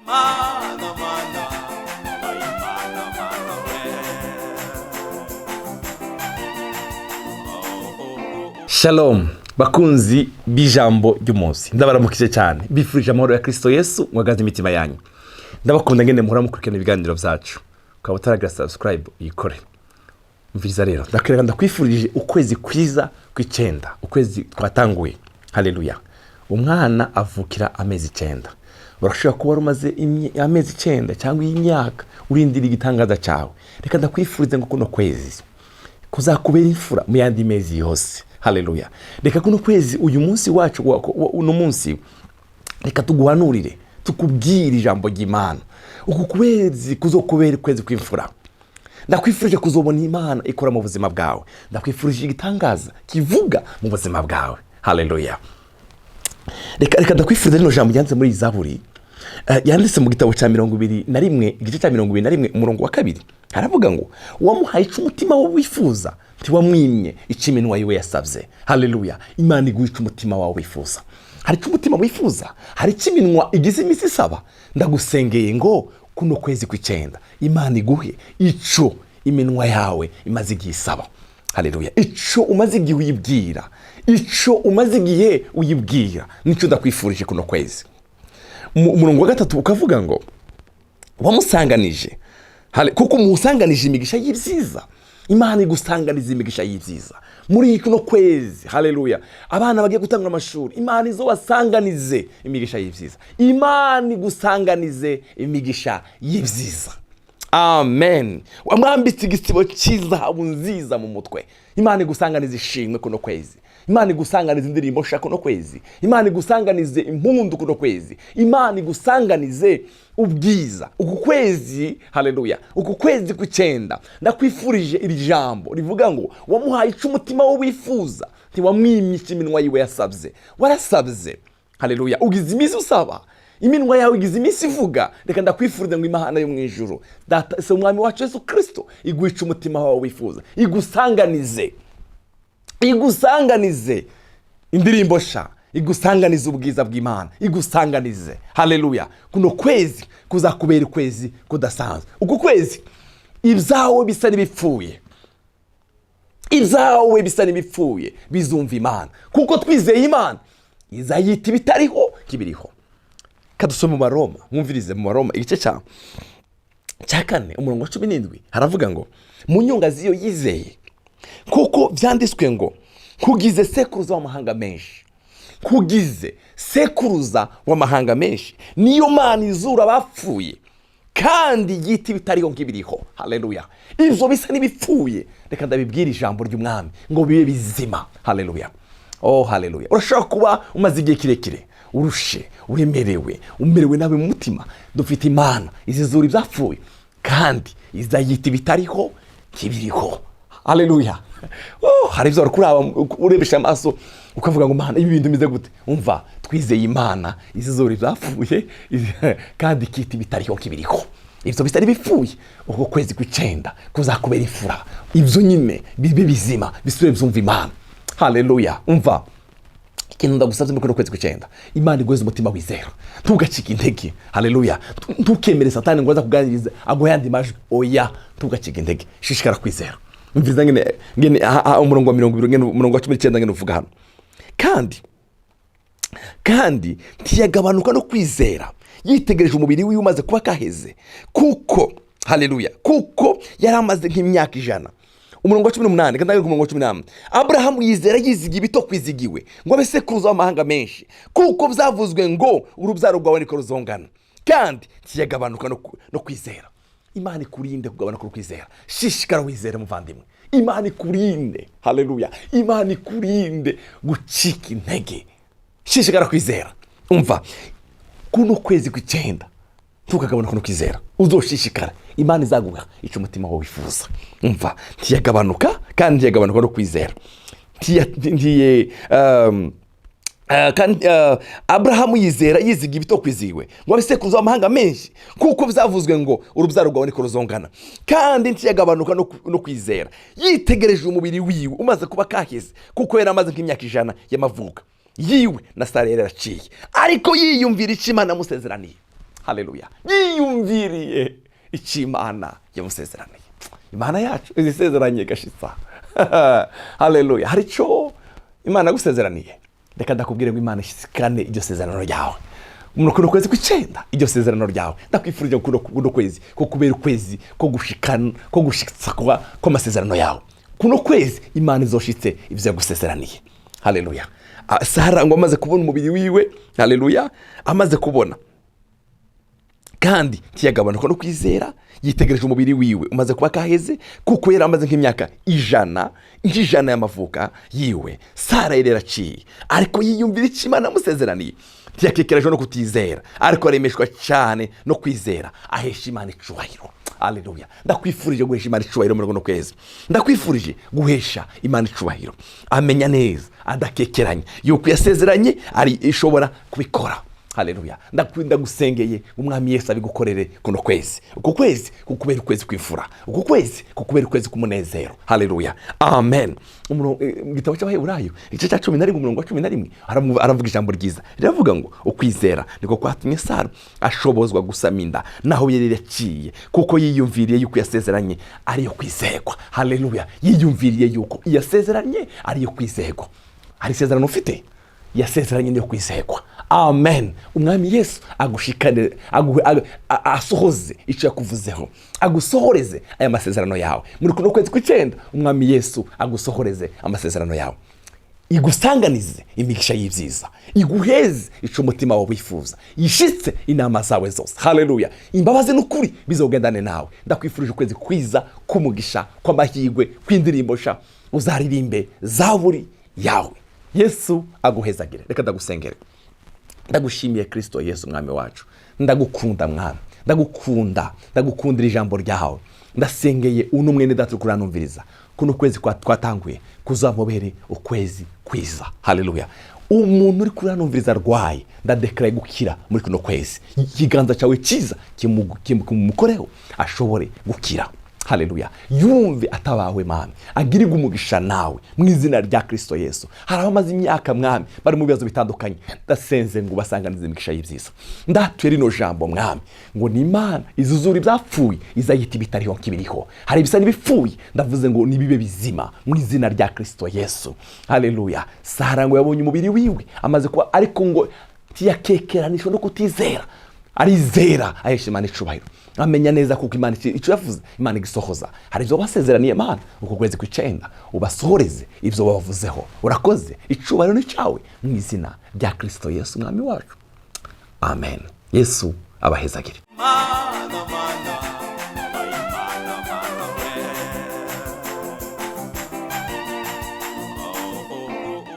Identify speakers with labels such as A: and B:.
A: Mana, mana, wabaye Imana, mana we. Oh, oh, oh.
B: Shalom bakunzi b'ijambo ry'umunsi, ndabaramukije cyane, bifurije amahoro ya Kristo Yesu mwagaze imitima yanyu. Ndabakunda ngene muhora mukurikirana ibiganiro byacu. Ukaba utaragira subscribe, uyikore. Mviriza rero, ndakwereka, ndakwifurije ukwezi kwiza kw'icenda, ukwezi twatanguye. Haleluya! Umwana avukira amezi 9. Urashobora kuba wari umaze amezi 9 cyangwa imyaka urindira igitangaza cyawe. Reka ndakwifurize ngo kuno kwezi kuzakubera imfura mu yandi mezi yose. Haleluya! Reka kuno kwezi, uyu munsi wacu uno munsi, reka tuguhanurire, tukubwire ijambo ry'Imana. Uku kwezi kuzokubera ukwezi kw'imfura. Ndakwifurije kuzobona Imana ikora mu buzima bwawe. Ndakwifurije igitangaza kivuga mu buzima bwawe. Haleluya! Reka ndakwifuriza rino jambo ryanditse muri Zaburi, yanditse mu gitabo cya 21, igice cya 21, umurongo wa 2. Haravuga ngo: "Wamuhaye ico umutima we wifuza, ntiwamwimye ico iminwa yiwe yasabye." Haleluya! Imana iguha ico umutima wawe wifuza. Hari icyo umutima wifuza, hari icyo iminwa igize iminsi isaba. Ndagusengeye ngo kuno kwezi kw'icenda Imana iguhe ico iminwa yawe imaze igihe isaba. Haleluya! Ico umaze igihe uyibwira, ico umaze igihe uyibwira, nicyo ndakwifurije kuno kwezi. Umurongo wa 3 ukavuga ngo: "Wamusanganije kuko umusanganije imigisha y'ibyiza." Imana igusanganiza imigisha y'ibyiza muri kuno kwezi. Haleluya! Abana bagiye gutangura amashuri, Imana izobasanganize imigisha y'ibyiza. Imana igusanganize imigisha y'ibyiza. Amen. Wamwambitse igisibo cy'izahabu nziza mu mutwe. Imana igusanganize ishimwe kuno kwezi. Imana igusanganize indirimbo nshya kuno kwezi. Imana igusanganize impundu kuno kwezi. Imana igusanganize ubwiza uku kwezi. Haleluya! Uku kwezi kw'icenda, ndakwifurije iri jambo rivuga ngo: "Wamuhaye icyo umutima we wifuza, ntiwamwimye icyo iminwa yiwe yasabye." Warasabye. Haleluya! Ugize iminsi usaba, iminwa yawe igize iminsi ivuga. Reka ndakwifuriza ngo Imana yo mu ijuru, Data se Umwami wacu Yesu Kirisito, iguhice umutima wawe wifuza, igusanganize, igusanganize indirimbo sha, igusanganize ubwiza bw'Imana, igusanganize. Haleluya! Kuno kwezi kuzakubera ukwezi kudasanzwe. Uku kwezi ibyawe bisa n'ibipfuye, ibyawe bisa n'ibipfuye bizumva Imana, kuko twizeye Imana izayita ibitariho nk'ibiriho. Kadusome mu Baroma, mwumvirize, mu Baroma igice cya 4, umurongo wa 17, haravuga ngo: "Mu nyonga z'iyo yizeye, kuko byanditswe ngo: 'Kugize sekuruza w'amahanga menshi, kugize sekuruza w'amahanga menshi.' Niyo Mana izura abapfuye kandi yita ibitariho nk'ibiriho." Haleluya! Ibyo bisa n'ibipfuye, reka ndabibwira ijambo ry'Umwami ngo bibe bizima. Haleluya! Oh, haleluya! Urashobora kuba umaze igihe kirekire urushe, uremerewe, umerewe nabi mu mutima. Dufite Imana izizura ibyapfuye kandi izayita ibitariho nk'ibiriho. Haleluya! Oh, hari ibyo kuraba urebesha amaso ukavuga ngo: "Mana, ibi bintu bimeze gute?" Umva, twizeye Imana izizura ibyapfuye kandi ikita ibitariho nk'ibiriho. Ibyo bitari bipfuye, uko kwezi kw'icenda kuzakubera imfura. Ibyo nyine bibe bizima, bisubire byumva Imana. Haleluya! Umva, ikintu ndagusabye muri kuno kwezi kw'icenda, Imana iguheze umutima wizera, ntugacike intege. Haleluya! Ntukemere Satani ngo aza kuganiriza, aguhe ayandi majwi. Oya, ntugacike intege, shishikara kwizera. Mviriza ngene aha, umurongo wa 20 ngene, umurongo wa 19 ngene uvuga hano: Kandi ntiyagabanuka no kwizera, yitegereje umubiri wiwe umaze kuba kaheze, kuko, haleluya, kuko yari amaze nk'imyaka 100. Umurongo wa 18, kandi ku murongo wa 18: "Aburahamu yizera yizigiye ibitokwizigiwe, ngo abe sekuruza w'amahanga menshi, kuko byavuzwe ngo: 'Urubyaro rwawe niko ruzongana.' Kandi ntiyagabanuka no kwizera." Imana ikurinde kugabanuka no kwizera. Shishikara wizere, muvandimwe. Imana ikurinde. Haleluya! Imana ikurinde gucika intege. Shishikara kwizera. Umva, kuno kwezi kw'icenda ntukagabanuka no kwizera, uzoshishikara, Imana izaguha icyo umutima wawe wifuza. Umva, ntiyagabanuka, kandi ntiyagabanuka no kwizera. Ntiye kandi Aburahamu yizera yiziga ibitokwizigiwe, ngo abe sekuruza w'amahanga menshi, kuko byavuzwe ngo: 'Urubyaro rwawe niko ruzongana.' Kandi ntiyagabanuka no kwizera, yitegereje umubiri wiwe umaze kuba kaheze, kuko yari amaze nk'imyaka 100 y'amavuko yiwe, na Sara yari yaraciye, ariko yiyumvira icyo Imana yamusezeraniye. Haleluya! Yiyumviriye icyo Imana yamusezeraniye. Imana yacu izisezeranye igashitsa. Haleluya! Hari icyo Imana yagusezeraniye? Reka ndakubwire ngo Imana ishikane iryo sezerano ryawe muri kuno kwezi kw'icyenda. Iryo sezerano ryawe, ndakwifurije kuno kwezi ko kubera ukwezi ko gushikana, ko gushitsa kw'amasezerano yawe. Kuno kwezi Imana izoshitse ibyo yagusezeraniye. Haleluya! Sara ngo amaze kubona umubiri wiwe, haleluya, amaze kubona kandi ntiyagabanuka no kwizera, yitegereje umubiri wiwe umaze kuba kaheze, kuko yari amaze nk'imyaka 100, nk'ijana y'amavuka yiwe. Sara yari yaraciye, ariko yiyumvira icyo Imana yamusezeraniye. Ntiyakekerejwe no kutizera, ariko aremeshwa cyane no kwizera, ahesha Imana icubahiro. Aleluya! Ndakwifurije guhesha Imana icubahiro muri kuno kwezi. Ndakwifurije guhesha Imana icubahiro. Amenya neza adakekeranya yuko yasezeranye ari ishobora kubikora. Haleluya! Ndagusengeye, Umwami Yesu abigukorere kuno kwezi. Uku kwezi kukubera ukwezi kw'imfura, uku kwezi kukubera ukwezi k'umunezero. Haleluya, amen. Mu gitabo cy'Abaheburayo, igice cya 11, umurongo wa 11, aravuga ijambo ryiza riravuga ngo: "Ukwizera niko kwatumye Sara ashobozwa gusama inda naho yari yaciye, kuko yiyumviriye yuko yasezeranye ariyo kwizerwa." Haleluya! Yiyumviriye yuko yasezeranye ariyo kwizerwa. Hari isezerano ufite? Yasezeranye niyo kwizerwa. Amen. Umwami Yesu agushikane, asohoze icyo yakuvuzeho, agusohoreze aya masezerano yawe muri kuno kwezi kw'icyenda. Umwami Yesu agusohoreze amasezerano yawe, igusanganize imigisha y'ibyiza, iguheze icyo umutima wawe wifuza, yishitse inama zawe zose. Haleluya! Imbabazi n'ukuri bizogendane nawe. Ndakwifurije ukwezi kwiza k'umugisha, kw'amahirwe, kw'indirimbo sha uzaririmbe zaburi yawe. Yesu aguhezagire. Reka ndagusengere. Ndagushimiye Kristo Yesu Mwami wacu. Ndagukunda Mwami, ndagukunda, ndagukundira ijambo ryawe. Ndasengeye uno mwene data uri kuranumviriza, kuno kwezi twatanguye kuzamubere ukwezi kwiza. Haleluya! Umuntu uri kuranumviriza arwaye, ndadekaraye gukira muri kuno kwezi. Ikiganza cyawe cyiza kimukoreho, ashobore gukira. Haleluya! Yumve atabawe Mwami, agirirwe umugisha nawe mu izina rya Kristo Yesu. Hari abamaze imyaka, Mwami, bari mu bibazo bitandukanye. Ndasenze ngo ubasanganize imigisha y'ibyiza. Ndatuye rino jambo, Mwami, ngo ni Imana izuzura ibyapfuye, izayita ibitariho nk'ibiriho. Hari ibisa n'ibipfuye, ndavuze ngo nibibe bizima mu izina rya Kristo Yesu. Haleluya! Sara ngo yabonye umubiri wiwe amaze kuba, ariko ngo ntiyakekeranishwa no kutizera, arizera, ahesha Imana icubahiro, amenya neza kuko Imana icyo yavuze Imana igisohoza. Hari ibyo basezeraniye Imana, uku kwezi kw'icenda ubasohoreze ibyo bavuzeho. Urakoze, icubahiro ni cyawe, mu izina rya Kristo Yesu Umwami wacu, amen. Yesu abahezagire.
A: Mana.